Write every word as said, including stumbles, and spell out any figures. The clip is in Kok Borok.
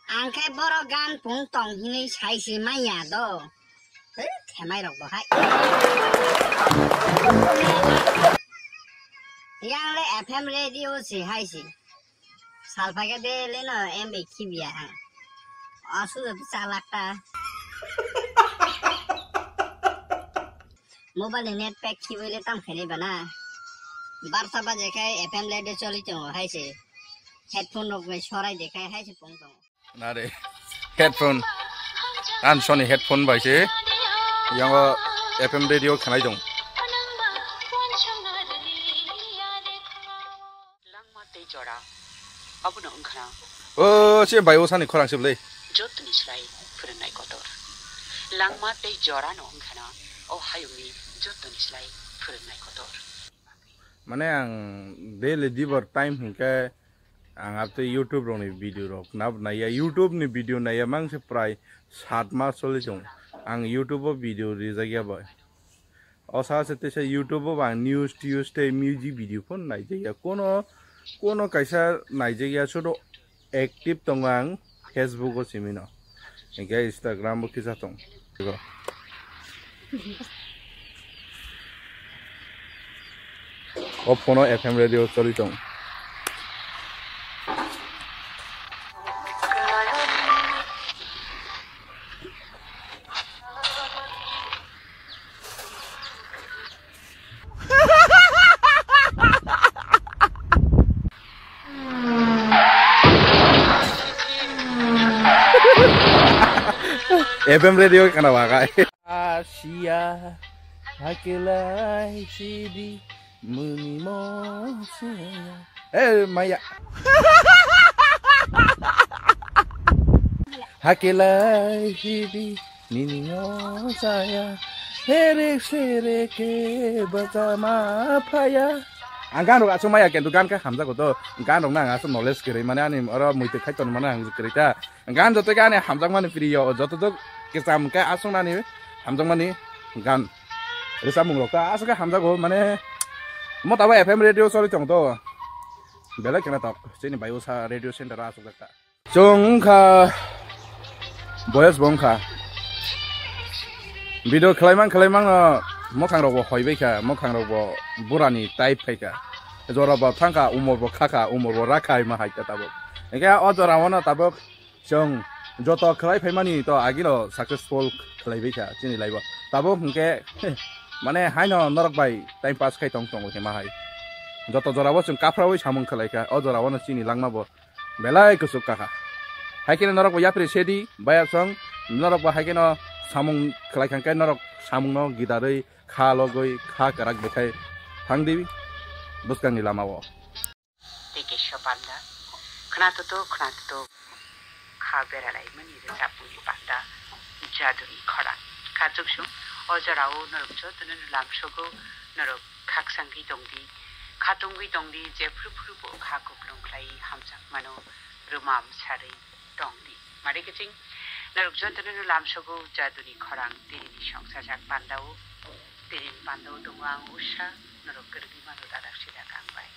Ang khe borok gan pung tong hinwi sai se manya do. Hei, themai rok bo hai. Yang le F M radio se hai se. Sal phaikhe de le no M B khibiya ang. Asu de chalak ta. Mobile ni net pack khibai le tam khainai bana. Barsa baje khai F M radio choli tongo hai se. Headphone rok bai sorai de khai hai se pung tongo. Nare. Headphone. An Sony headphone bai se. Yango F M radio khanai dong. Langma tei jora. Abono wngkhana. O, se bai o sani khorang se bwlai. Jotoni slai phwrwngnai kotor. Langma tei jorano wngkhana. O hayungni jotoni slai phwrwngnai kotor. Mane ang daily dibor time hinkhe ang abo tei YouTube rokni video rok nabo naiya, YouTube ni video naiya mang se prai sat mas choli tongo. Ang YouTube o video rijak ya bai. O sa se teisa YouTube o ang news tiyus tei music video phano naijak ya. Kono, kono kaisa naijak ya, sudo active tongo ang Facebook o simi no. Hinkhe Instagram bo kisa tong. O phone o F M radio choli tong. F M radio kana wakai. Asia, hakelai sidi, muni mo se. Eh, maya. Hakelai sidi, nini no saya. Herek serek ke bachama phaya. Ang gan rok aswk maya, kintu gan khe hamjago to. Gan rok na ang aswk knowledge kwrwi mane ani oro muitu khai ton mane ang kwrwi ta. Gan joto khe ani hamjakmani priyo, joto jok kwcham khe aswk nani hamjakmani gan. Rwchapmung rok ta aswk khe hamjago mane. Mo tabo F M radio choli tong to. Belai khena tok. Chini bai usa radio center aswk jak ta. Chwng wngkha boyes bo wngkha. Video khwlaimang khwlaimang no mwkhang rok bo hoi bai kha, mwkhang rok bo burani type khai kha. Jora bo thang kha, umor bo kha kha, umor bo ra kha, ima hai kha tabuk. Hinkhe o jora o no tabuk chwng joto khwlai phaimani to agino successful khwlai bai kha chini life o. Tabuk hinkhe mane haino norok bai time pass khai tong tongo khe ma hai. Joto jora o chwng kaphraui samung khwlai kha, o jora o no chini langma bo belai kuchuk kakha. Haikhe norok bo yapri sedi, bayapsong, norok bo haikhe no samung khwlai khangkhe norok samung no gidarwi, kha logwi, kha kwrak bwkhai thangdi bwskangni lama o. Tei kaisa panda, khna tutuk, khna tutuk, kha beralai mani rwchapmungni panda, jaduni khorang. Kha chukchuk, o jorao norok jotono no lamsogo, norok khaksangwi tongdi, khatungwi tongdi, jephru phru bo kha kupulung khlai hamjakmano rwmam sarwi tongdi. Mari kiching, norok jotono no lamsogo jaduni khorang tinini songsajak pandao, tinini pandao tongo ang usa, norok kwrwngwi mano dadak sidak ang bai.